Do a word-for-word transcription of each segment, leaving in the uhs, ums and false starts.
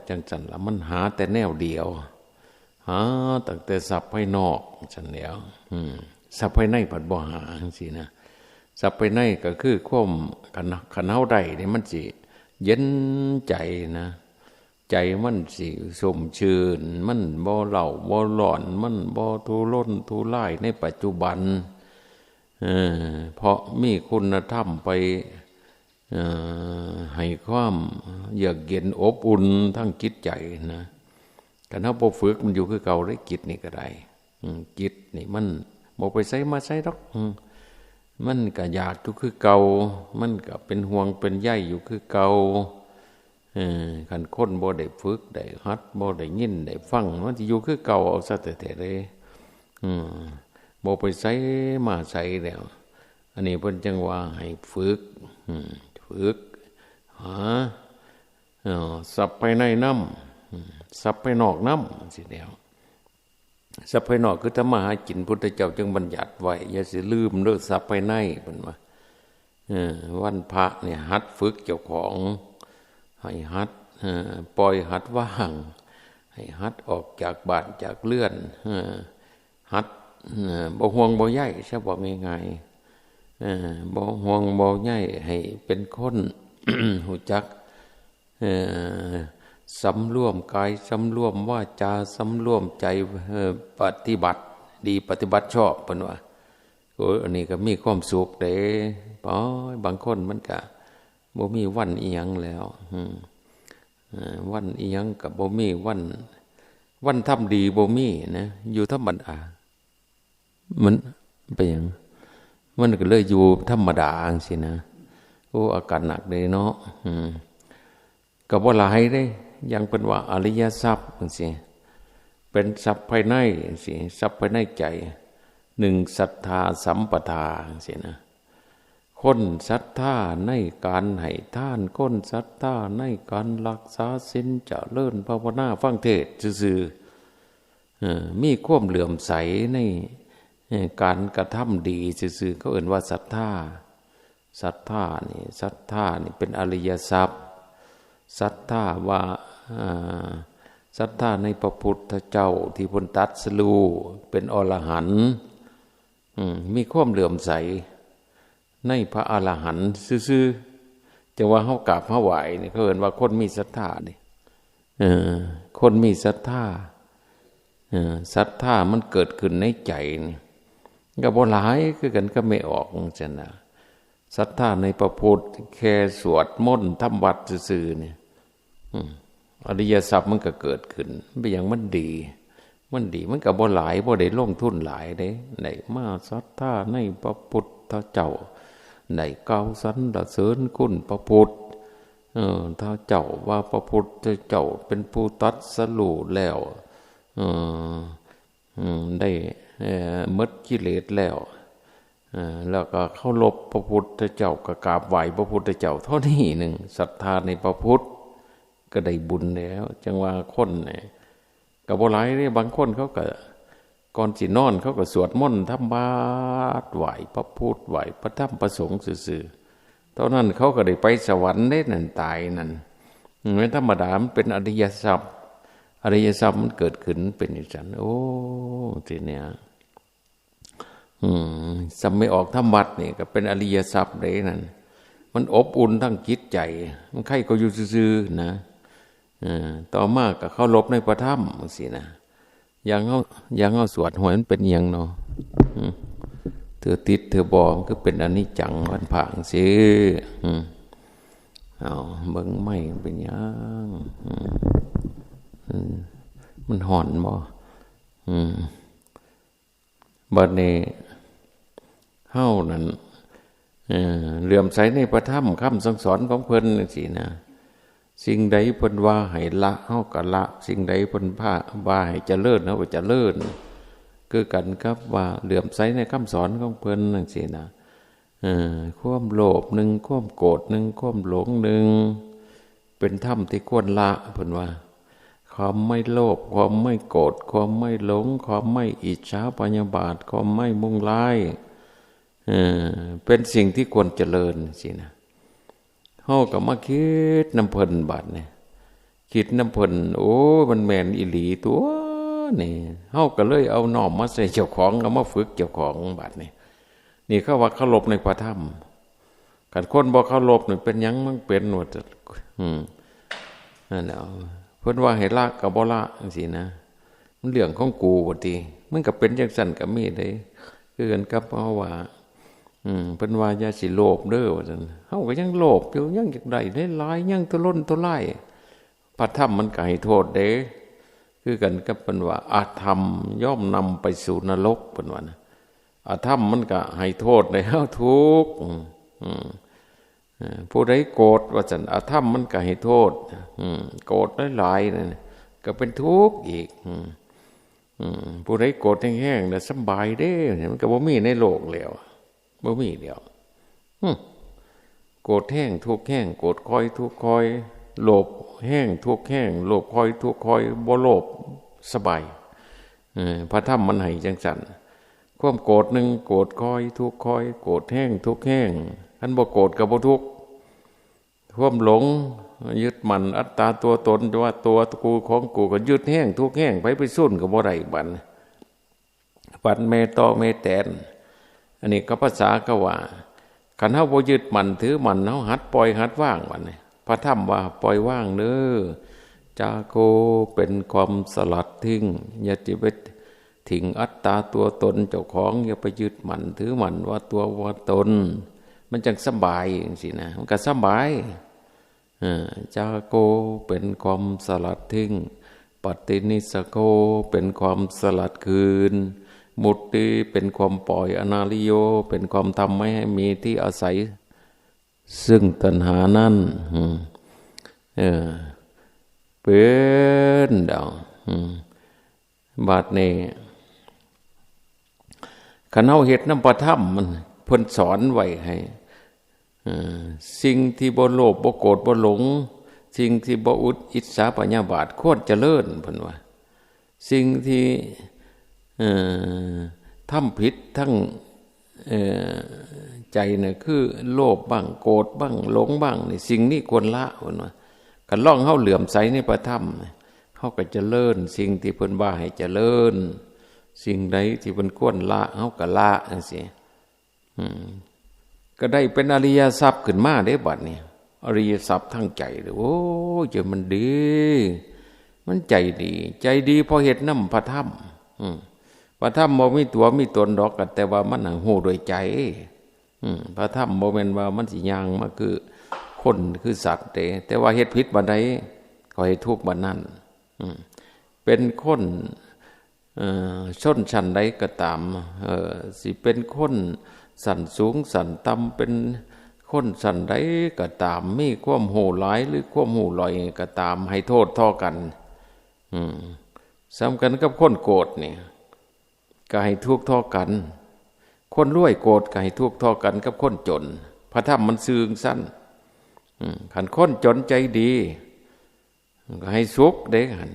จั่งซั้นละ มันหาแต่แนวเดียว หาตั้งแต่ทรัพย์ภายนอกซั้นแหล้ว อืม ทรัพย์ภายในพัดบ่หาจั่งซี้นะ ทรัพย์ภายในก็คือความ คัน คันเฮาได้นี่มันสิเย็นใจนะ ใจมันสิชุ่มชื่น มันบ่เร้าบ่ร้อน มันบ่ทุรนทุรายในปัจจุบัน เออ เพราะมีคุณธรรมไป เอ่อ ให้ความเยือกเย็นอบอุ่นทางจิตใจนะ คันเฮาบ่ฝึกมันอยู่คือเก่าเด้ จิตนี่ก็ได้ อืม จิตนี่มันบ่ไปไสมาไสดอก อืม มันก็อยากอยู่คือเก่า มันก็เป็นห่วงเป็นใยอยู่คือเก่า เออ คันคนบ่ได้ฝึกได้หัด บ่ได้ยินได้ฟัง มันสิอยู่คือเก่าเอาซะแท้ๆเลย อืม บ่ไปไสมาไสแล้ว อันนี้เพิ่นจั่งว่าให้ฝึก อืม ฝึก หา เอ่อ ทรัพย์ภายในนำ อืม ทรัพย์ภายนอกนำ ซี้แหล้ว ทรัพย์ภายนอกคือทำมาหากิน พุทธเจ้าจึงบัญญัติไว้ อย่าสิลืมเด้อทรัพย์ภายใน เพิ่นว่า เออ วันพระเนี่ยหัดฝึกเจ้าของ ให้หัด เอ่อ ปล่อยหัดวาง ให้หัดออกจากบ้านจากเรือน เออ หัด เอ่อ บ่ห่วงบ่ใย ซะบอกง่ายๆ เอ่อ บ่ห่วงบ่ใย ให้เป็นคน รู้จัก เอ่อ สำรวมกาย สำรวมวาจา สำรวมใจ เอ่อ ปฏิบัติดี ปฏิบัติชอบ เพิ่นว่า โอ้ย อันนี้ก็มีความสุขเด้ ปอย บางคนมันก็บ่มีวันอิหยังแล้ว อืม เอ่อ วันอิหยังก็บ่มี วัน วันทำดีบ่มีนะ อยู่ธรรมดา มันเป็นหยัง มันก็เลยอยู่ธรรมดาจั่งซี้นะ โอ้ อาการหนักเลยเนาะ อืม ก็บ่หลายเด้ อย่างเพิ่นว่าอริยทรัพย์จั่งซี้ เป็นทรัพย์ภายในจั่งซี้ ทรัพย์ภายในใจ หนึ่ง ศรัทธาสัมปทาจั่งซี้นะ คนศรัทธาในการให้ทาน คนศรัทธาในการรักษาศีล เจริญภาวนา ฟังเทศน์ซื่อๆ เอ่อ มีความเหลื่อมใสใน เอ่อ การกระทำดีซื่อๆ เขาเอิ้นว่าศรัทธา ศรัทธานี่ ศรัทธานี่เป็นอริยทรัพย์ ศรัทธาว่า เอ่อ ศรัทธาในพระพุทธเจ้าที่เพิ่นตรัสรู้เป็นอรหันต์ อืม มีความเหลื่อมใสในพระอรหันต์ซื่อๆ จั่งว่าเฮากราบเฮาไหว้นี่ เขาเอิ้นว่าคนมีศรัทธานี่ เออ คนมีศรัทธา เออ ศรัทธามันเกิดขึ้นในใจนี่ ก็บ่หลายคือกันกับแม่ออกจั่งซี้นะ ศรัทธาในพระพุทธ แค่สวดมนต์ทำวัตรซื่อๆ นี่ อืม อริยทรัพย์มันก็เกิดขึ้น เป็นหยังมันดี มันดี มันก็บ่หลาย บ่ได้ลงทุนหลายเด้ ได้มาศรัทธาในพระพุทธเจ้า ได้กล่าวสรรเสริญคุณพระพุทธ เออ ถ้าเจ้าว่าพระพุทธเจ้าเป็นผู้ตรัสรู้แล้ว เออ อืม ได้ เอ่อ หมดกิเลสแล้ว เอ่อ แล้วก็เคารพพระพุทธเจ้า ก็กราบไหว้พระพุทธเจ้าเท่านี้หนึ่ง ศรัทธาในพระพุทธ ก็ได้บุญแล้ว จั่งว่าคนเนี่ย ก็บ่หลายเด้ บางคนเขาก็ ก่อนสินอนเขาก็สวดมนต์ทำวัตร ไหว้พระพุทธ ไหว้พระธรรมพระสงฆ์ซื่อๆ เท่านั้นเขาก็ได้ไปสวรรค์เด้นั่น ตายนั่น อืม ไม่ธรรมดา มันเป็นอริยทรัพย์ อริยทรัพย์มันเกิดขึ้นเป็นจั่งซั้น โอ้ ทีเนี้ย อืม ซ้ำแม่ออกทำวัตรนี่ก็เป็นอริยทรัพย์เด้นั่น มันอบอุ่นทั้งจิตใจ มันใครก็อยู่ซื่อๆ นะ เออ ต่อมาก็เคารพในพระธรรมจั่งซี้นะ อย่างเฮา อย่างเฮาสวดหวยมันเป็นอิหยังเนาะ อืม เทื่อติดเทื่อบ่ มันคือเป็นอนิจจังวันพระจั่งซี้ อืม เอา เบิ่งไม้มันเป็นหยัง อืม อืม มันฮ้อนบ่ อืม บัดนี้เฮานั่น เอ่อ เหลื่อมใสในพระธรรมคำสั่งสอนของเพิ่นจั่งซี้นะ สิ่งใดเพิ่นว่าให้ละ เฮาก็ละ สิ่งใดเพิ่นพา ว่าให้เจริญ เฮาก็เจริญ คือกันกับว่าเหลื่อมใสในคำสอนของเพิ่นจั่งซี้นะ เอ่อ ความโลภหนึ่ง ความโกรธหนึ่ง ความหลงหนึ่ง เป็นธรรมที่ควรละ เพิ่นว่า ความไม่โลภ ความไม่โกรธ ความไม่หลง ความไม่อิจฉาพยาบาท ความไม่มุ่งร้าย เอ่อ เป็นสิ่งที่ควรเจริญจั่งซี้นะ เฮาก็มาคิดนำเพิ่นบัดนี้ คิดนำเพิ่น โอ้ มันแม่นอีหลีตั๊วนี่ เฮาก็เลยเอาน้อมมาใส่เจ้าของ เอามาฝึกเจ้าของบัดนี้ นี่เขาว่าเคารพในพระธรรม คันคนบ่เคารพนี่เป็นหยังมันเป็นว่า อืม นั่นแหละ เพิ่นว่าให้ละก็บ่ละจังซี้นะ มันเรื่องของกูว่าติ มันก็เป็นจังซั่นก็มีเด้ คือกันกับเฮาว่า อืม เพิ่นว่าอย่าสิโลภเด้อว่าซั่น เฮาก็ยังโลภอยู่ ยังอยากได้หลายๆ ยังทุรนทุราย พระธรรมมันก็ให้โทษเด้ คือกันกับเพิ่นว่า อธรรมย่อมนำไปสู่นรก เพิ่นว่านะ อธรรมมันก็ให้โทษในเฮาทุกข์ อืม อืม เอ่อ ผู้ใดโกรธว่าซั่น อธรรมมันก็ให้โทษ อืม โกรธหลายๆ นั่นก็เป็นทุกข์อีก อืม อืม ผู้ใดโกรธแฮงๆ น่ะสำบายเด้ มันก็บ่มีในโลกแล้ว บ่มีแล้ว อืม โกรธแฮงทุกข์แฮง โกรธค่อยทุกข์ค่อย โลภแฮงทุกข์แฮง โลภค่อยทุกข์ค่อย บ่โลภสบาย เออ พระธรรมมันให้จังซั่น ความโกรธหนึ่ง โกรธค่อยทุกข์ค่อย โกรธแฮงทุกข์แฮง คันบ่โกรธก็บ่ทุกข์ ความหลงยึดมั่นอัตตาตัวตน ว่าตัวกูของกู ก็ยึดแฮงทุกข์แฮง ไผไปสู้ก็บ่ได้บัด ปัดแม่ต่อแม่แตน อันนี้ก็ภาษาเขาว่า คันเฮาบ่ยึดมั่นถือมั่น เฮาหัดปล่อยหัดวางบัดนี้ พระธรรมว่าปล่อยวางเด้อ จาโค เป็นความสลัดทิ้ง อย่าจิไปถิงอัตตาตัวตนเจ้าของ อย่าไปยึดมั่นถือมั่นว่าตัวว่าตน มันจังสบายจังซี้นะ มันก็สบาย เออ จาโค เป็นความสลัดทิ้ง ปฏินิสสโค เป็นความสลัดคืน มุตติ เป็นความปล่อย อนาริโย เป็นความทำไม่ให้มีที่อาศัย ซึ่งตัณหานั้น อืม เออ เป็นดอก อืม บาดนี้ คันเฮาเฮ็ดนำพระธรรมมัน เพิ่นสอนไว้ให้ เอ่อ สิ่งที่บ่โลภบ่โกรธบ่หลง สิ่งที่บ่อุดอิจฉาพยาบาทควรเจริญ เพิ่นว่า สิ่งที่ เอ่อ ทำผิดทั้ง เอ่อ ใจน่ะ คือโลภบ้าง โกรธบ้าง หลงบ้างนี่ สิ่งนี้ควรละ เพิ่นว่า คันลองเฮาเหลื่อมใสในพระธรรม เฮาก็เจริญสิ่งที่เพิ่นว่าให้เจริญ สิ่งใดที่เพิ่นควรละ เฮาก็ละจังซี้ อืม ก็ได้เป็นอริยทรัพย์ขึ้นมาเด้บัดนี้ อริยทรัพย์ทางใจเด้อ โอ้ย ใจมันดี มันใจดี ใจดีเพราะเฮ็ดนำพระธรรม อืม พระธรรมบ่มีตัวมีตนดอก แต่ว่ามันหั้งฮู้ด้วยใจ อืม พระธรรมบ่แม่นว่ามันสิย่างมาคือคนคือสัตว์เด้ แต่ว่าเฮ็ดผิดบัดใดก็ให้ทุกข์บัดนั้น อืม เป็นคน เอ่อ ชนชั้นใดก็ตาม เอ่อ สิเป็นคนชั้นสูงชั้นต่ำ เป็นคนชั้นใดก็ตาม มีความรู้หลายหรือความรู้น้อยก็ตาม ให้โทษเท่ากัน อืม ส่ำกันกับคนโกรธนี่ ก็ให้ทุกข์เท่ากัน คนรวยโกรธก็ให้ทุกข์เท่ากันกับคนจน พระธรรมมันซื่อจั่งซั้น อืม คันคนจนใจดี ก็ให้สุขเด้ คัน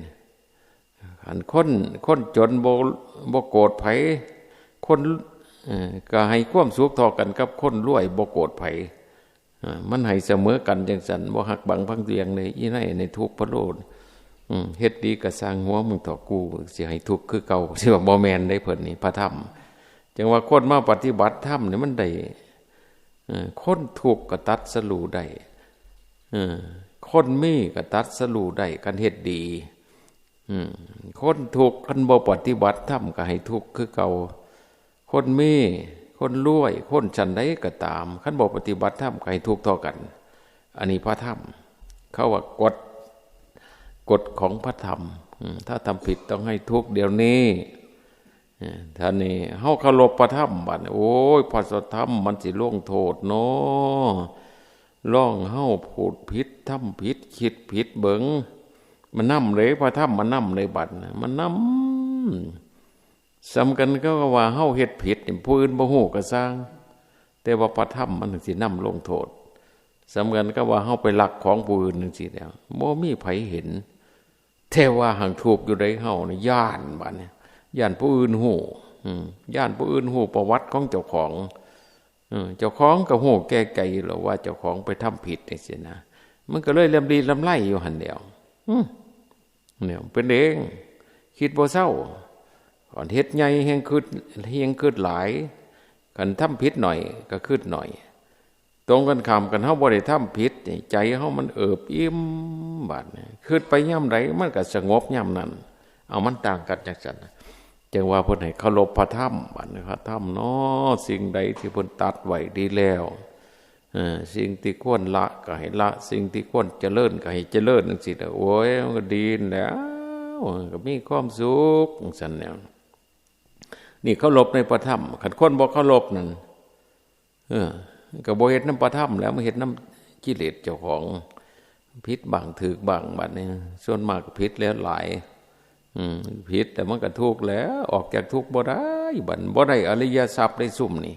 คันคน คนจนบ่ บ่โกรธไผ คน เอ่อ ก็ให้ความสุขเท่ากันกับคนรวยบ่โกรธไผ อ่า มันให้เสมอกันจั่งซั้น บ่ฮักบังพังเวียงเลย อีไหนในทุกข์พะโล้ อืม เฮ็ดดีก็ซ่างหัวมึงเถาะ กูสิให้ทุกข์คือเก่า สิว่าบ่แม่นเด้เพิ่นนี่ พระธรรม จั่งว่าคนมาปฏิบัติธรรมนี่มันได้ เอ่อ คนทุกข์ก็ตรัสรู้ได้ เอ่อ คนมีก็ตรัสรู้ได้ คันเฮ็ดดี อืม คนทุกข์คันบ่ปฏิบัติธรรมก็ให้ทุกข์คือเก่า คนมี คนรวย คนชั้นใดก็ตาม คันบ่ปฏิบัติธรรมก็ให้ทุกข์เท่ากัน อันนี้พระธรรม เขาว่ากฎ กฎของพระธรรม อืม ถ้าทำผิดต้องให้ทุกข์เดี๋ยวนี้ เอ่อ ท่านี้เฮาเคารพพระธรรมบัดนี้ โอ้ย พระธรรมมันสิลงโทษเนาะ ลองเฮาพูดผิด ทำผิด คิดผิดเบิ่ง มันนำเลย พระธรรมมันนำเลยบัดนะ มันนำ ส่ำกันก็ว่าเฮาเฮ็ดผิดนี่ ผู้อื่นบ่ฮู้ก็ซ่าง แต่ว่าพระธรรมมันสินำลงโทษ ส่ำกันก็ว่าเฮาไปลักของผู้อื่นจั่งซี้แหล้ว บ่มีไผเห็น แต่ว่าหั้งทุกข์อยู่ใด๋ เฮานี่ย้านบัดนี้ ย้านผู้อื่นฮู้ อืม ย้านผู้อื่นฮู้ประวัติของเจ้าของ เออ เจ้าของก็ฮู้แก่ใจแล้วว่าเจ้าของไปทำผิดจั่งซี้นะ มันก็เลยลำลีลำไรอยู่หั่นแหล้ว อืม เนี่ยเป็นเอง คิดบ่เซา ก่อนเฮ็ดใหญ่แฮงคิด แฮงคิดหลาย คันทำผิดหน่อยก็คิดหน่อย ตรงกันข้าม คันเฮาบ่ได้ทำผิดนี่ ใจเฮามันเอิบอิ่ม บาดนี้คิดไปยามใดมันก็สงบยามนั้น เอามันต่างกันจังซั่น จังว่าเพิ่นให้เคารพพระธรรม บาดนี้พระธรรมเนาะ สิ่งใดที่เพิ่นตรัสไว้ดีแล้ว เออ สิ่งที่ควรละก็ให้ละ สิ่งที่ควรเจริญก็ให้เจริญจังซี่นะ โอ้ย มันก็ดีแล้ว ก็มีความสุขจังซั่นแหล้ว นี่เคารพในพระธรรม คันคนบ่เคารพนั่น เออ ก็บ่เฮ็ดนำพระธรรมแล้ว มาเฮ็ดนำกิเลสเจ้าของ ผิดบ้างถูกบ้าง บัดนี้ ส่วนมากก็ผิดแล้วหลาย อืม ผิดแต่มันก็ทุกข์แหล้ว ออกจากทุกข์บ่ได้ บัดบ่ได้อริยทรัพย์ได้ซุมนี่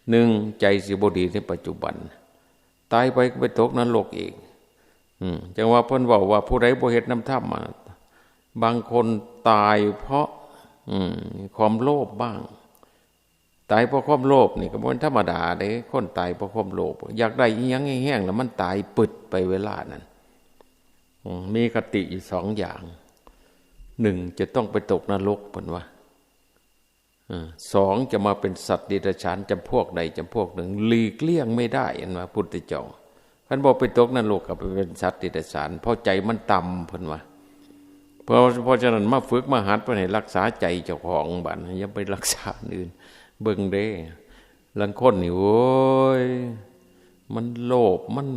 หนึ่ง ใจสิบ่ดีในปัจจุบัน ตายไปก็ไปตกนรกอีก อืม จังว่าเพิ่นเว้าว่าผู้ใดบ่เฮ็ดนำธรรมอะ บางคนตายเพราะ อืม ความโลภบ้าง ตายเพราะความโลภนี่ก็บ่ธรรมดาเด้ คนตายเพราะความโลภ อยากได้อิหยังแฮงๆ แล้วมันตายปึดไปเวลานั้น อืม มีคติอยู่สองอย่าง หนึ่ง จะต้องไปตกนรก เพิ่นว่า เออ สอง จะมาเป็นสัตว์เดรัจฉานจำพวกใดจำพวกหนึ่ง หลีกเลี่ยงไม่ได้ เห็นไหม พุทธเจ้า คันบ่ไปตกนรกก็ไปเป็นสัตว์เดรัจฉาน เพราะใจมันต่ำ เพิ่นว่า เพราะ เพราะฉะนั้นมาฝึกมาหัด เพิ่นให้รักษาใจเจ้าของ บัดนี้อย่าไปรักษาอันอื่น เบิ่งเด้ ลางคนนี่ โอ้ย มันโลภ มัน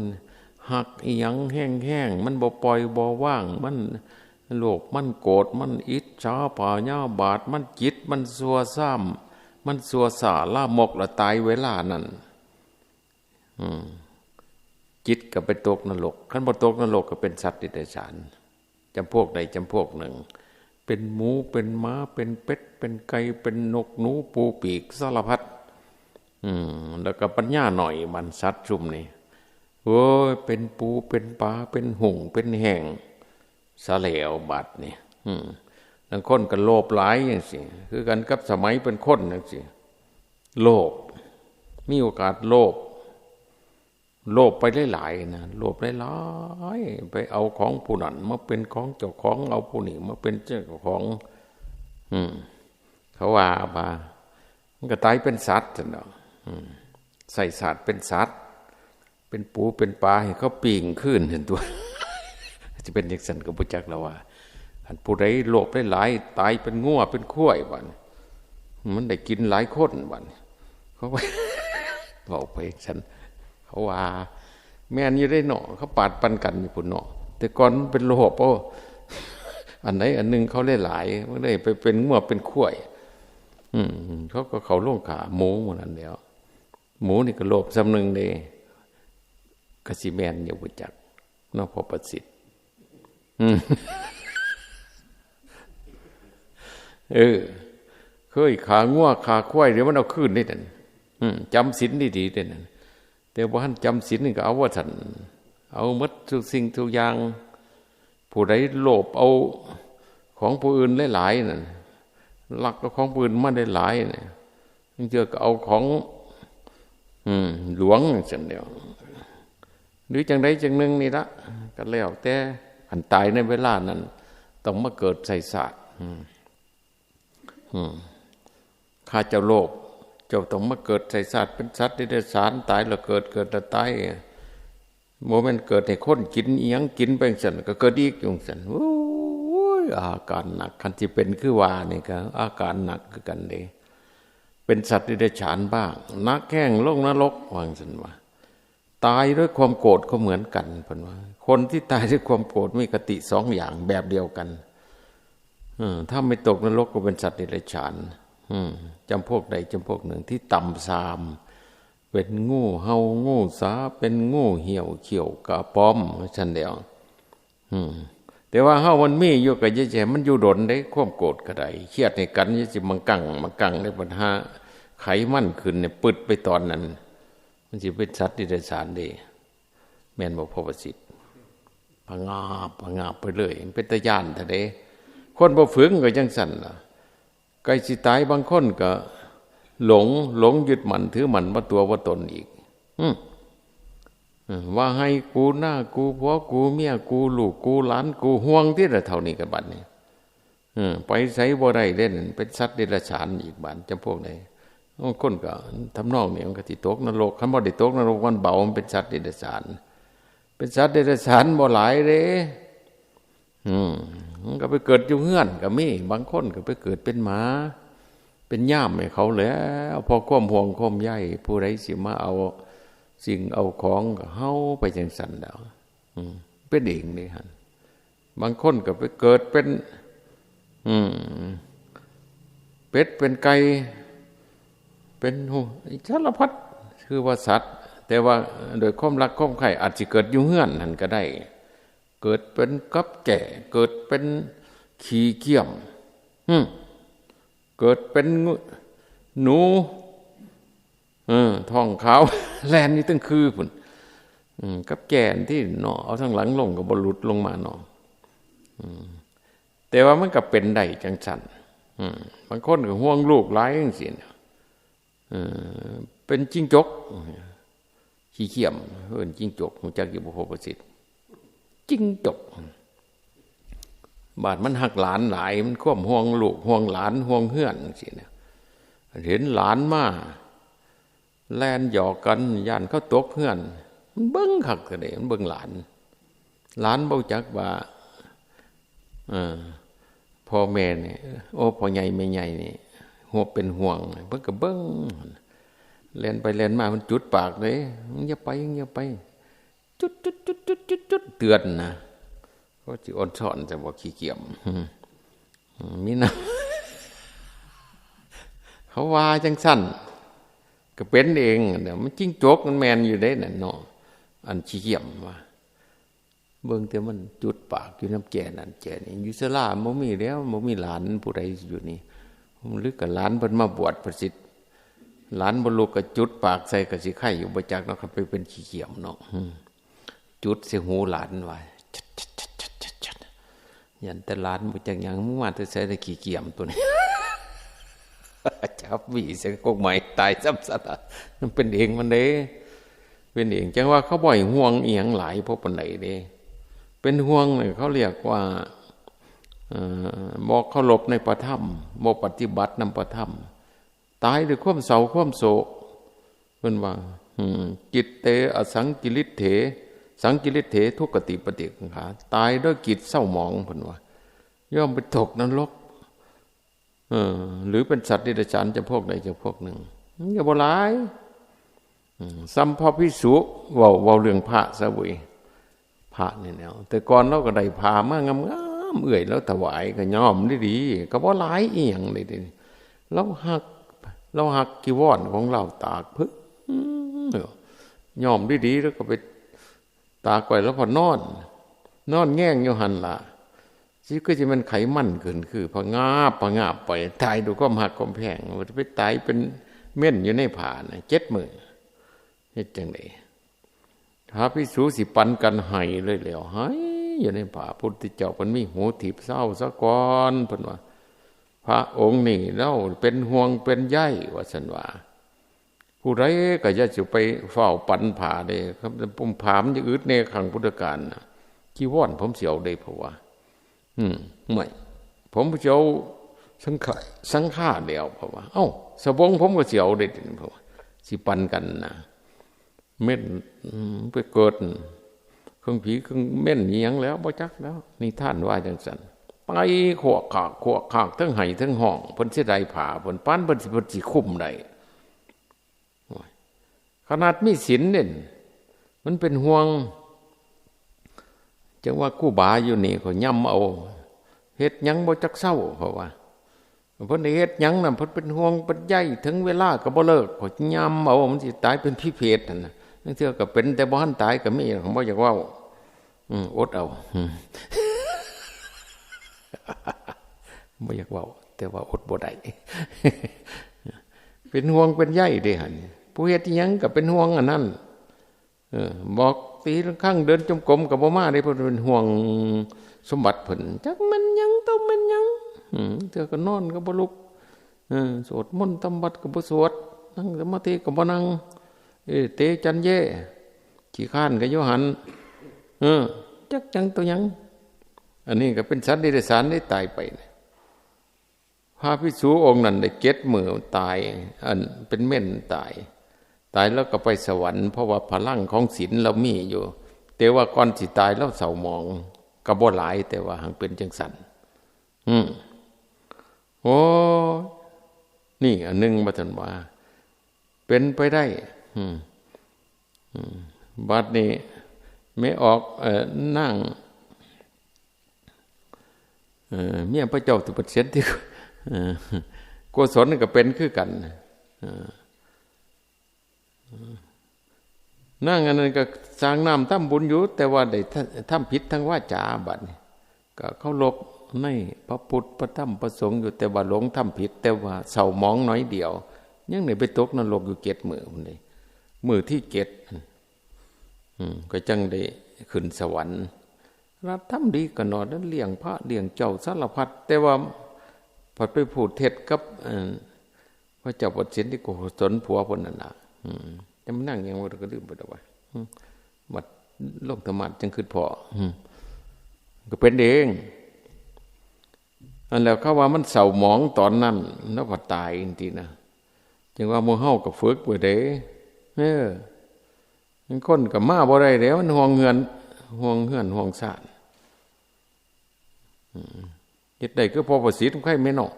ฮักอิหยังแฮงๆ มันบ่ปล่อยบ่วาง มันโลภ มันโกรธ มันอิจฉาพยาบาท มันจิต มันชั่วซ้ำ มันชั่วช้าลามก ละตายเวลานั้น อืม จิตก็ไปตกนรก คันบ่ตกนรกก็เป็นสัตว์เดรัจฉาน จำพวกใดจำพวกหนึ่ง เป็นหมู เป็นหมา เป็นเป็ด เป็นไก่ เป็นนกหนู ปูปีก สารพัด อืม แล้วก็ปัญญาหน่อย มันสัตว์ซุมนี่ โอ้ย เป็นปู เป็นปลา เป็นหงส์ เป็นแห้ง ซะแล้วบัดนี่ อืม ลางคนก็โลภหลายจังซี่ คือกันกับสมัยเป็นคนจังซี่ โลภ มีโอกาสโลภ โลภไปหลายๆ นะ โลภหลายๆ ไปเอาของผู้นั้นมาเป็นของเจ้าของ เอาผู้นี้มาเป็นเจ้าของ อืม เขาว่ามา มันก็ตายเป็นสัตว์ซั่นดอก อืม ใส่ชาติเป็นสัตว์ เป็นปูเป็นปลาให้เขาปิ้งคืนหั่นตั๊ว สิเป็นจังซั่นก็บ่จักแล้วว่า คันผู้ใดโลภหลายๆ ตายเป็นงัวเป็นควายบัดนี้ มันได้กินหลายคนบัดนี้ เขาว่า เว้าไปจังซั่น เขาว่า แม่นอยู่เด้เนาะ เขาปาดปันกันอยู่พุ้นเนาะ แต่ก่อนมันเป็นโลภ โอ้ อันใดอันหนึ่งเขาหลายๆ มันได้ไปเป็นงัวเป็นควาย อืม เขาก็เข้าโรงฆ่าหมูหมู่นั้นแหล้ว หมูนี่ก็โลภส่ำหนึ่งเด้ ก็สิแม่นอยู่บ่จักเนาะ พ่อประสิทธิ์ อืม เออ เคยฆ่างัวฆ่าควาย เดี๋ยวมันเอาคืนนี่นั่น อืม จำศีลดีๆ เด้นั่น แต่บ่ทันจำศีลนี่ก็เอาว่าซั่น เอาหมดทุกสิ่งทุกอย่าง ผู้ใดโลภเอาของผู้อื่นหลายๆ นั่น ลักเอาของผู้อื่นมาหลายๆ นี่ บางเทื่อก็เอาของ อืม หลวงจังเดียว หรือจังใดจังหนึ่งนี่ละ ก็แล้วแต่ อันตายในเวลานั้น ต้องมาเกิดใส่ชาติ อืม อืม ข้าเจ้าโลภ เจ้าต้องมาเกิดใส่ชาติเป็นสัตว์เดรัจฉาน ตายแล้วเกิด เกิดแล้วตาย บ่แม่นเกิดให้คนกินอิหยังกินไปจังซั่น ก็เกิดอีกอยู่จังซั่น โอ้ย อาการหนัก คันสิเป็นคือว่านี่ก็อาการหนักคือกันเด้ เป็นสัตว์เดรัจฉานบ้าง หนักแฮงลงนรก ว่าจังซั่นว่า ตายด้วยความโกรธก็เหมือนกัน เพิ่นว่า คนที่ตายด้วยความโกรธมีคติสองอย่างแบบเดียวกัน เออ ถ้าไม่ตกนรกก็เป็นสัตว์เดรัจฉาน อืม จำพวกใดจำพวกหนึ่งที่ต่ำซาม เป็นงูเห่า งูสา เป็นงูเหี่ยว เขี้ยวกระป๋อม ว่าซั่นแหล้ว อืม แต่ว่าเฮามันมีอยู่ ก็อย่าให้มันอยู่ดนเด้ ความโกรธก็ได้ เครียดให้กัน อย่าสิมังกัง มังกังได้ ปัญหาไขมันขึ้นเนี่ย ปึดไปตอนนั้น มันสิเป็นสัตว์เดรัจฉานเด้ แม่นบ่ พ่อประสิทธิ์ ผงาบ ผงาบไปเลย มันเป็นตาย้านแท้เด้ คนบ่ฝึกก็จังซั่นล่ะ ใกล้สิตายบางคนก็หลง หลงยึดมั่นถือมั่นว่าตัวว่าตนอีก อืม ออ ว่าไฮ่กูนากูผัวกูเมียกูลูกกูหลานกู ห่วงติล่ะ เท่านี้ก็บัดนี้ เออ ไปไสบ่ได้เด้นั่น เป็นสัตว์เดรัจฉานอีกบาด จำพวกใด บางคนก็ทำนองนี้มันก็สิตกนรก คันบ่ได้ตกนรกมันเบา มันเป็นสัตว์เดรัจฉาน เป็นสัตว์เดรัจฉานบ่หลายเด้ อืม มันก็ไปเกิดอยู่เฮือนก็มี บางคนก็ไปเกิดเป็นหมา เป็นยามให้เขาแล้ว เพราะความห่วงความใย ผู้ใดสิมาเอาสิ่งเอาของก็เฮาไปจั่งซั้นแล้ว อืม เป็นเองนี่หั่น บางคนก็ไปเกิดเป็น อืม เป็ดเป็นไก่ เป็นหู สารพัด คือว่าสัตว์ แต่ว่าโดยความรักความใคร่อาจสิเกิดอยู่เฮือนหั่นก็ได้ เกิดเป็นกับแก้ เกิดเป็นขี้เกียม อืม เกิดเป็นงู หนู เออ ท้องขาว แล่นอยู่เทิงคือพุ้น อืม กับแก้ที่เนาะ เอาทางหลังลงก็บ่หลุดลงมาเนาะ อืม แต่ว่ามันก็เป็นได้จั่งซั้น อืม บางคนก็ห่วงลูกหลายจั่งซี้นะ เออ เป็นจิ้งจก ขี้เกียม เอิ้นจิ้งจก ฮู้จักอยู่บ่ พ่อประสิทธิ์ จิ้งจก บาดมันฮักหลานหลาย มันความห่วงลูก ห่วงหลาน ห่วงเฮือนจั่งซี้นะ เห็นหลานมา แล่นหยอกกัน ย้านเขาตกเฮือน มันเบิ่งคักซะเด้ มันเบิ่งหลาน หลานบ่จักว่า เออ พ่อแม่นี่ โอ้ พ่อใหญ่แม่ใหญ่นี่ ห่วง เป็นห่วง เพิ่นก็เบิ่ง แล่นไปแล่นมา มันจุดปากเด้ มึงอย่าไป มึงอย่าไป จุด จุด จุด จุด จุด จุด เตือนนะ ก็สิออนซอน แต่ว่าขี้เกียจ อืม มีนะ เขาว่าจั่งซั้น ก็เป็นเอง เนี่ย มันจิ้งจก มันแม่นอยู่เด้นั่นเนาะ อันขี้เกียจว่า เบิ่งแต่มันจุดปากอยู่นำแก้นั่นแก้นี่ อยู่ศาลาบ่มีแล้ว บ่มีหลานผู้ใดอยู่นี่ หรือก็หลานเพิ่นมาบวชประสิทธิ์ หลานบ่ลุกก็จุดปากใส่ก็สิไคอยู่บ่จักเนาะ คันไปเป็นขี้เกียจเนาะ อืม จุดใส่หูหลานว่า ชัดๆๆๆๆ ย้านแต่หลานบ่จักหยัง มึงมาแต่ไสล่ะขี้เกียจตัวนี้ จับหวีใส่กกไม้ตายซ้ำซะละ มันเป็นเองมันเด้ เป็นเอง จั่งว่าเขาบ่ให้ห่วงอิหยังหลายพอปานใดเด้ เป็นห่วงนี่เขาเรียกว่า เอ่อ บ่เคารพในพระธรรม บ่ปฏิบัตินำพระธรรม ตายด้วยความเศร้าความโศก เพิ่นว่า อืม จิตเตอสังกิริเถ สังกิริเถ ทุกขติปฏิกังขา ตายด้วยจิตเศร้าหมอง เพิ่นว่า ย่อมไปตกนรก เออ หรือเป็นสัตว์เดรัจฉานจำพวกใดจำพวกหนึ่ง มันก็บ่หลาย อืม ส่ำพระภิกษุ เว้า เว้าเรื่องพระซะเว้ย พระนี่แหล้ว แต่ก่อนลาวก็ได้ผ้ามางามๆ เอื้อยลาวถวายก็ย้อมดีๆ ก็บ่หลายอิหยังเลยเด้ ลาวฮัก ลาวฮักจีวรของลาวตากเพิ่น ย้อมดีๆ แล้วก็ไปตากไว้ แล้วพอนอน นอนแง่งอยู่หั่นล่ะ สิคือสิแม่นไขมันขึ้น คือผะงาบผะงาบไป ตายด้วยความฮักความแพง ว่าจะไปตายเป็นเม่นอยู่ในผ้านะ เจ็ดมื้อ เฮ็ดจั่งใด พระภิกษุสิปันกันไห้เลยแหล้ว ไห้อยู่ในผ้า พุทธเจ้าเพิ่นมีหูทิพย์ เซาซะก่อน เพิ่นว่า พระองค์นี่ลาวเป็นห่วงเป็นใย ว่าซั่นว่า ผู้ใดก็อย่าสิไปฟ้าวปันผ้าเด้ ครับ ผมผ้ามันจะอึดแน่ ครั้งพุทธกาลน่ะ จีวรผมสิเอาเด้ เพราะว่า อืม ไม่ ผมสิเอาสังฆา สังฆาแล้ว เพราะว่า เอ้า สบงผมก็สิเอาเด้ เพราะว่า สิปันกันนะ เม่น อืม ไปเกิด เครื่องผีเครื่องเม่นอิหยังแล้ว บ่จักแล้ว นิทานว่าจั่งซั่น ไปขวกขาก ขวกขาก ทั้งไห้ทั้งฮ้อง เพิ่นเสียดายผ้า เพิ่นปานเพิ่นสิ เพิ่นสิคุมได้ โอ้ย ขนาดมีศีลเนี่ย มันเป็นห่วง จั่งว่าครูบาอยู่นี่เขาย่ำเอา เฮ็ดหยังบ่จักเซา เขาว่า เพิ่นได้เฮ็ดหยังน่ะ เพิ่นเป็นห่วงเป็นใย ถึงเวลาก็บ่เลิก เขาย่ำเอา มันสิตายเป็นผีเปรตหั่นน่ะ ลางเทื่อก็เป็น แต่บ่ทันตายก็มี บ่อยากเว้า อืม อดเอา อืม บ่อยากเว้า แต่ว่าอดบ่ได้ เป็นห่วงเป็นใยเด้หั่น ผู้เฮ็ดอิหยังก็เป็นห่วงอันนั้น เออ บอกตีละฆังเดินจงกรมก็บ่มาเด้ เพิ่นเป็นห่วงสมบัติเพิ่น จักแม่นหยัง ต้องแม่นหยัง อืม เทื่อก็นอนก็บ่ลุก เออ สวดมนต์ทำวัตรก็บ่สวด นั่งสมาธิก็บ่นั่ง เออ เตจันเย่ ขี้ข้านก็อยู่หัน เออ จักจังตัวหยัง อันนี้ก็เป็นสัตว์เดรัจฉานได้ตายไปนะ พระภิกษุองค์นั้นได้เจ็ดมื้อตาย อันเป็นเม่นตาย ตายแล้วก็ไปสวรรค์ เพราะว่าพลังของศีลเรามีอยู่ แต่ว่าก่อนสิตายเราเศร้าหมอง ก็บ่หลาย แต่ว่าหากเป็นจังสัน อืม โอ้ นี่อันหนึ่งว่าท่านว่า เป็นไปได้ อืม อืม บัดนี้ ไม่ออก เอ่อ นั่ง เอ่อ เมียพระเจ้าสุปเสนที่ เอ่อ โกศลนี่ก็เป็นคือกัน เอ่อ นั่งอันนั้นก็สร้างน้ำทำบุญอยู่ แต่ว่าได้ทำผิดทางวาจาบัดนี้ ก็เคารพในพระพุทธพระธรรมพระสงฆ์อยู่ แต่ว่าหลงทำผิด แต่ว่าเศร้าหมองน้อยเดียว ยังได้ไปตกนรกอยู่เจ็ดมื้อพุ้นเด้ มื้อที่เจ็ด อืม ก็จังได้ขึ้นสวรรค์ รัฐทำดีก็นอนแล้วเลี้ยงพระเลี้ยงเจ้าสารพัด แต่ว่าพอไปพูดเท็จกับ เอ่อ พระเจ้าปเสนที่โกศลผัวเพิ่นนั่นน่ะ อืม แต่มันนั่งยังว่าก็ลืมไปแล้วว่า อืม บัดลงธรรมะจังคิดพอ อืม ก็เป็นเอง อันแล้วเขาว่ามันเศร้าหมองตอนนั้น แล้วพอตายจริงๆนะ จึงว่าหมู่เฮาก็ฝึกไว้เด้ เออ บางคนก็มาบ่ได้แล้ว มันห่วงเฮือน ห่วงเฮือน ห่วงซ่าน อืม เฮ็ดได้คือพอประสิทธิ์ไข่แม่นเนาะ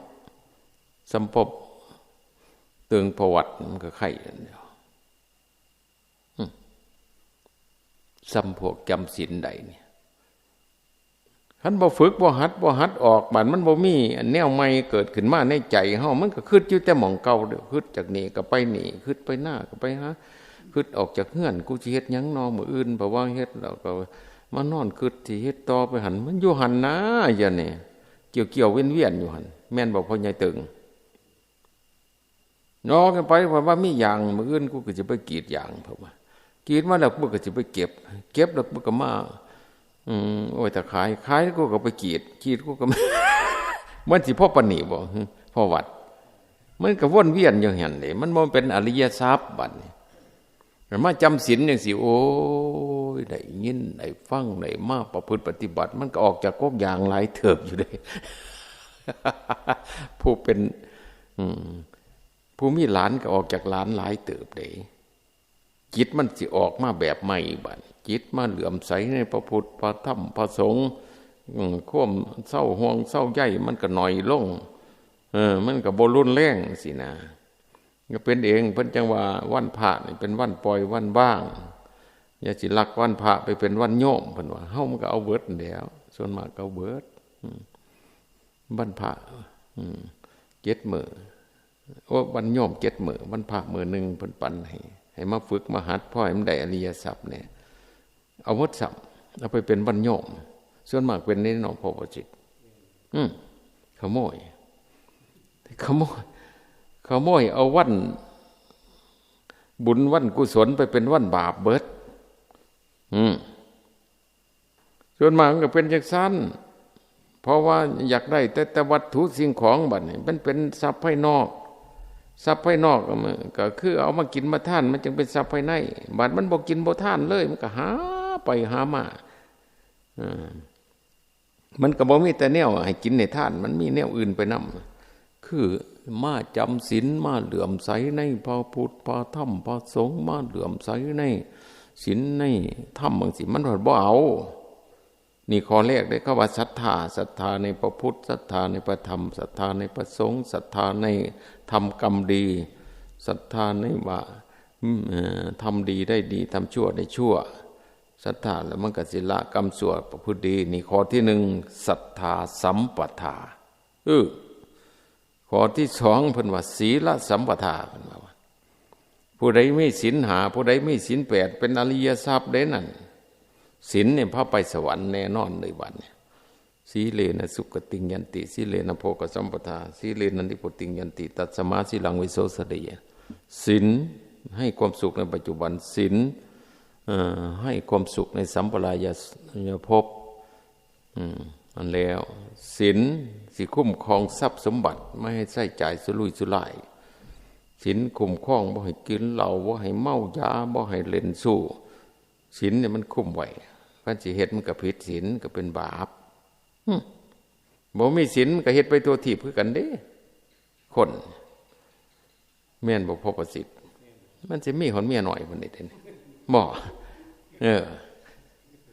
สำปบเติงประวัติมันก็ไข่อันเดียว อืม สำพวกจำศีลได้เนี่ย คันบ่ฝึก บ่หัด บ่หัดออก บัดมันบ่มีอันแนวใหม่เกิดขึ้นมาในใจเฮา มันก็คิดอยู่แต่หม่องเก่าเด้อ คิดจากนี่ก็ไปนี่ คิดไปหน้าก็ไปหา คิดออกจากเฮือน กูสิเฮ็ดหยังนอมื้ออื่น เพราะว่าเฮ็ดแล้วก็มานอนคิดสิเฮ็ดต่อไปหั่น มันอยู่หั่นนะ อย่านี่ เกี่ยวๆเวียนๆอยู่หั่น แม่นบ่พ่อใหญ่เติง นอกกันไป เพราะว่ามียาง มื้ออื่นกูก็สิไปกรีดยาง เพราะว่า กรีดมาแล้วกูก็สิไปเก็บ เก็บแล้วกูก็มา อืม โอ้ย ถ้าขาย ขายแล้วกูก็ไปกรีด กรีดกูก็มา มันสิพอปานนี้บ่ พอวัด มันก็วนเวียนอยู่หั่นเด้ มันบ่เป็นอริยทรัพย์บัดนี้ มาจำศีลจังซี่ โอ้ย ได้ยิน ได้ฟัง ได้มาประพฤติปฏิบัติ มันก็ออกจากกกยางหลายเติบอยู่เด้ ผู้เป็น อืม ผู้มีหลานก็ออกจากหลานหลายเติบเด้ จิตมันสิออกมาแบบใหม่บัด จิตมาเหลื่อมใสในพระพุทธ พระธรรม พระสงฆ์ อืม ความเศร้าห่วงเศร้าใยมันก็น้อยลง เออ มันก็บ่รุนแรงสินะ ก็เป็นเอง เพิ่นจังว่าวันพระนี่เป็นวันปล่อยวันว่าง อย่าสิลักวันพระไปเป็นวันโยม เพิ่นว่า เฮามันก็เอาเบิดนั่นแหล้ว ส่วนมากก็เอาเบิด อืม วันพระ อืม เจ็ดมื้อ โอ้ วันโยมเจ็ดมื้อ วันพระมื้อหนึ่งเพิ่นปันให้ ให้มาฝึกมาหัด พอให้มันได้อริยทรัพย์เนี่ย เอาหมดซ้ำ เอาไปเป็นวันโยม ส่วนมากเป็นในหนองพระวจิต อืม ขโมย ขโมย ขโมยเอาวันบุญวันกุศลไปเป็นวันบาปเบิด อืม ส่วนมากมันก็เป็นจังซั่น เพราะว่าอยากได้แต่ แต่วัตถุสิ่งของบัดนี้ มันเป็นทรัพย์ภายนอก ทรัพย์ภายนอกก็มัน ก็คือเอามากินมาทาน มันจึงเป็นทรัพย์ภายใน บัดมันบ่กินบ่ทานเลย มันก็หาไปหามา อ่า มันก็บ่มีแต่แนวให้กินให้ทาน มันมีแนวอื่นไปนำ คือมาจำศีล มาเหลื่อมใสในพระพุทธ พระธรรม พระสงฆ์ มาเหลื่อมใสในศีลในธรรมจังซี้ มันบ่เอา นี่ข้อแรกเด้ คำว่าศรัทธา ศรัทธาในพระพุทธ ศรัทธาในพระธรรม ศรัทธาในพระสงฆ์ ศรัทธาในทำกรรมดี ศรัทธาในว่า อืม เอ่อ ทำดีได้ดี ทำชั่วได้ชั่ว ศรัทธาแล้วมันก็สิละกรรมชั่วประพฤติดี นี่ข้อที่หนึ่ง ศรัทธาสัมปทา เออ ข้อที่สองเพิ่นว่า ศีลสัมปทา เพิ่นว่า ผู้ใดมีศีลห้า ผู้ใดมีศีลแปด เป็นอริยทรัพย์เด้นั่น ศีลเนี่ยพาไปสวรรค์แน่นอนเลยบัดเนี่ย สีเลนะสุขติงยันติ สีเลนะโภคสัมปทา สีเลนะนิพพุติงยันติ ตัสมาสีลังวิโสสะเด ศีลให้ความสุขในปัจจุบัน ศีล เอ่อ ให้ความสุขในสัมปรายภพ อืม อันแล้ว ศีลสิคุ้มครองทรัพย์สมบัติ ไม่ให้ใช้จ่ายสุรุ่ยสุร่าย ศีลคุ้มครองบ่ให้กินเหล้า บ่ให้เมายา บ่ให้เล่นชู้ ศีลเนี่ยมันคุ้มไว้ คันสิเฮ็ดมันก็ผิดศีล ก็เป็นบาป หึ บ่มีศีลมันก็เฮ็ดไปทั่วทีปคือกันเด้ คน แม่นบ่ พ่อประสิทธิ์ มันสิมีฮอดเมียน้อยพุ้นนี่เด้ บ่ เออ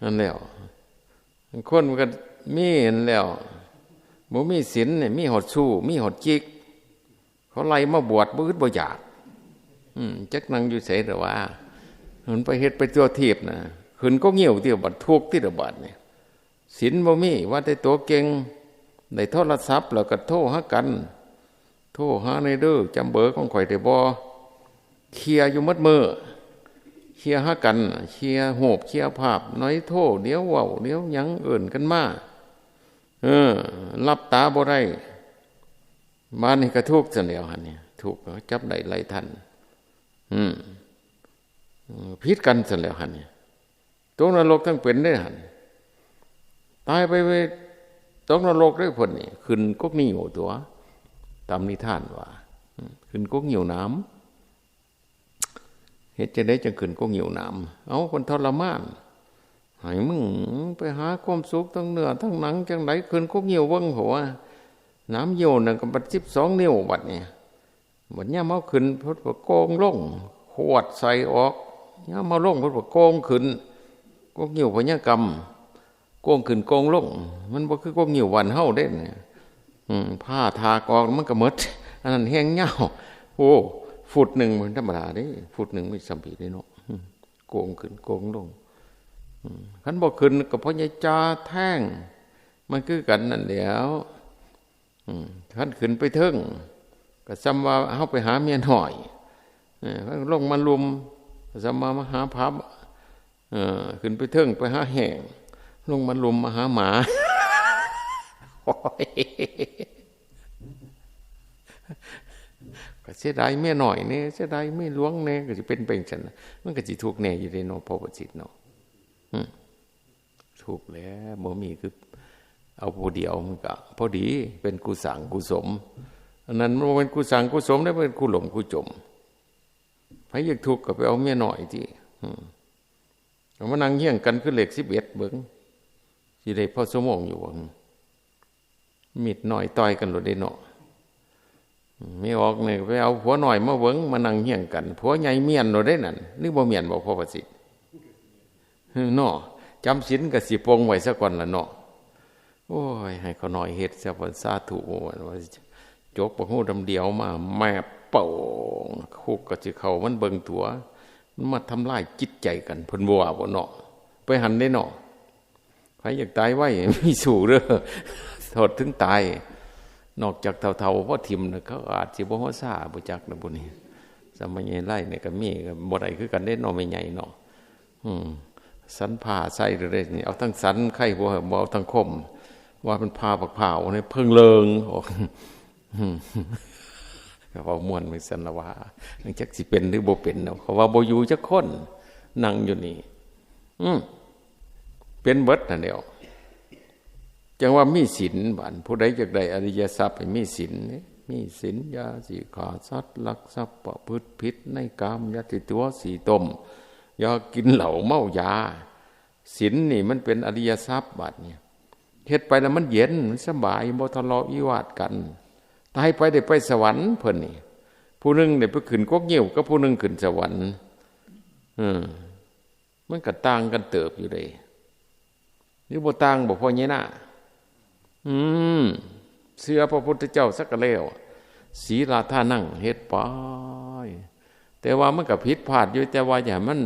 นั่นแล้ว คนมันก็มีหั้นแล้ว บ่มีศีลนี่ มีฮอดชู้ มีฮอดจิก เขาไล่มาบวชบ่อึดบ่อยาก อืม จักนั่งอยู่ไสเด้อว่า มันไปเฮ็ดไปทั่วทีปนะ ขึ้นกกงิ้วติ บัดทุกข์ติเด้อบัดนี่ ศีลบ่มี ว่าแต่ตัวเก่ง ได้โทรศัพท์แล้วก็โทรหากัน โทรหาแหน่เด้อ จำเบอร์ของข้อยได้บ่ เคลียร์อยู่หมดมื้อ เคลียร์หากัน เคลียร์รูป เคลียร์ภาพ น้อยโทร เดี๋ยวเว้า เดี๋ยวหยัง เอิ้นกันมา เออ หลับตาบ่ได้ บาดนี้ก็ทุกข์ซั่นแล้วหั่นนี่ ทุกข์ จับได้ไล่ทัน อืม เออ ผิดกันซั่นแล้วหั่นนี่ ตกนรกทั้งเป็นเด้หั่น ตายไป ไปตกนรกเด้พุ้นนี่ ขึ้นกกงิ้วตั๊ว ตามนิทานว่า อืม ขึ้นกกงิ้วหนาม เฮ็ดจั่งใดจั่งขึ้นกกงิ้วหนาม เอ้า เพิ่นทรมาน ให้มึงไปหาความสุขทั้งเนื้อทั้งหนังจั่งใด ขึ้นกกงิ้วเบิ่ง เพราะว่าหนามงิ้วนั่นก็บัดสิบสองนิ้วบัดนี่ บัดยามเฮาขึ้นเพิ่นก็โกงลง ขวดใส่ออก ยามเฮาลงเพิ่นก็โกงขึ้น กกงิ้วพญากรรม โกงขึ้นโกงลง มันบ่คือกกงิ้วบ้านเฮาเด้เนี่ย อืม ผ่าถากออกมันก็หมด อันนั้นแฮงยาว โอ้ ฟุตหนึ่งมันธรรมดาเด้ ฟุตหนึ่งมีส่ำพีเด้เนาะ อืม โกงขึ้นโกงลง อืม คันบ่ขึ้นก็พญาจาแท่ง มันคือกันนั่นแหล้ว อืม คันขึ้นไปเทิง ก็ส่ำว่าเฮาไปหาเมียน้อย เออ ลงมาลุ่ม ก็ส่ำว่ามาหาผับ เออ ขึ้นไปเทิงไปหาแห้ง ลงมาลุ่มมาหาหมา โอ้ย ก็เสียดายเมียน้อยแหน่ เสียดายเมียหลวงแหน่ ก็สิเป็นไปจั่งซั่นน่ะ มันก็สิทุกข์แหน่อยู่เด้เนาะ พ่อประสิทธิ์เนาะ อืม ทุกข์แหละ บ่มีคือ เอาผู้เดียวมันก็พอดี เป็นคู่สร้างคู่สม อันนั้นมันบ่แม่นคู่สร้างคู่สมเด้ เป็นคู่หลมคู่จม ไผอยากทุกข์ก็ไปเอาเมียน้อยติ อืม เอามานั่งเฮียงกันคือเลขสิบเอ็ดเบิ่ง สิได้พอชั่วโมงอยู่บ่ มีดน้อยต่อยกันโลดเด้เนาะ แม่ออกนี่ไปเอาผัวน้อยมาเบิ่ง มานั่งเฮียงกัน ผัวใหญ่เมี้ยนโลดเด้นั่น นึกบ่เมี้ยนบ่ พ่อประสิทธิ์ เนาะ จำศีลก็สิปลงไว้ซะก่อนล่ะเนาะ โอ้ย ให้เขาน้อยเฮ็ดซะ เพิ่นสาธุ ว่าจกบักฮูดำเดียวมา แมบโป้ง คุกก็สิเข้ามันเบิ่งตั๋ว มันมาทำลายจิตใจกัน เพิ่นบ่ว่าบ่เนาะ ไปหั้นเด้เนาะ ไผอยากตายไว มีสู้เด้อ โทษถึงตาย นอกจากเฒ่าๆ พอถิ่มน่ะ เขาอาจสิบ่ฮอดซา บ่จักนะบุนี่ สมัยใหญ่ไล่นี่ก็มี ก็บ่ได้คือกันเด้เนาะ แม่ใหญ่เนาะ อืม สันผ้าใส่เด้อนี่ เอาทั้งสันไข่บ่ บ่เอาทั้งคม ว่ามันผ้าบักพร้าวนี่เพิ่งเลิงออก อืม ก็เว้าม่วนเหมือนสันละว่า จักสิเป็นหรือบ่เป็นเนาะ เขาว่าบ่อยู่จักคน นั่งอยู่นี่ อืม เป็นเบิดนั่นแหล้ว จั่งว่ามีศีล บาดผู้ใดอยากได้อริยทรัพย์ให้มีศีล มีศีล อย่าสิฆ่าสัตว์ ลักทรัพย์ ประพฤติผิดในกาม อย่าสิตั๋วสิต้ม อย่ากินเหล้าเมายา ศีลนี่มันเป็นอริยทรัพย์ บาดนี่ เฮ็ดไปแล้วมันเย็น มันสบาย บ่ทะเลาะวิวาทกัน ตายไปได้ไปสวรรค์เพิ่นนี่ ผู้หนึ่งได้ไปขึ้นกกงิ้ว กับผู้หนึ่งขึ้นสวรรค์ เออ มันก็ต่างกันเติบอยู่เด้ หรือบ่ต่างบ่ พ่อใหญ่นา อืม เชื่อพระพุทธเจ้าซะก็แล้ว ศีลาทานัง เฮ็ดไป แต่ว่ามันก็ผิดพลาดอยู่ แต่ว่าอย่าให้มัน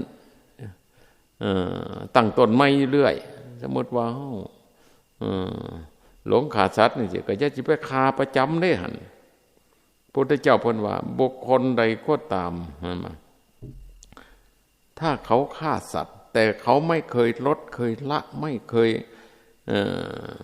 เอ่อ ตั้งต้นใหม่อยู่เรื่อย สมมุติว่าเฮา เอ่อ หลงฆ่าสัตว์จั่งซี้ ก็อย่าสิไปฆ่าประจำเด้หั่น พุทธเจ้าเพิ่นว่า บุคคลใดก็ตาม เห็นบ่ ถ้าเขาฆ่าสัตว์ แต่เขาไม่เคยลด เคยละ ไม่เคย เอ่อ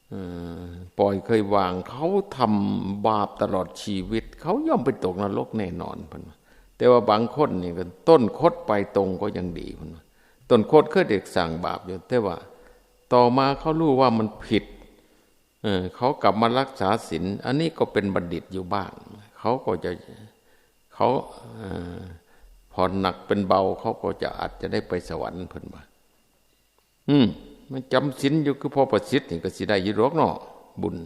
เอ่อ ปล่อย เคยวาง เขาทำบาปตลอดชีวิต เขาย่อมไปตกนรกแน่นอน เพิ่นว่า แต่ว่าบางคนนี่ก็ต้นคดปลายตงก็ยังดี เพิ่นว่า ต้นคดเคยได้สร้างบาปอยู่ แต่ว่าต่อมาเขารู้ว่ามันผิด เออ เขากลับมารักษาศีล อันนี้ก็เป็นบัณฑิตอยู่บ้าง เขาก็จะ เขา เอ่อ ผ่อนหนักเป็นเบา เขาก็จะอาจจะได้ไปสวรรค์เพิ่นว่า อืม มันจำศีลอยู่คือพ่อประสิทธิ์นี่ก็สิได้อยู่ดอกเนาะ บุญ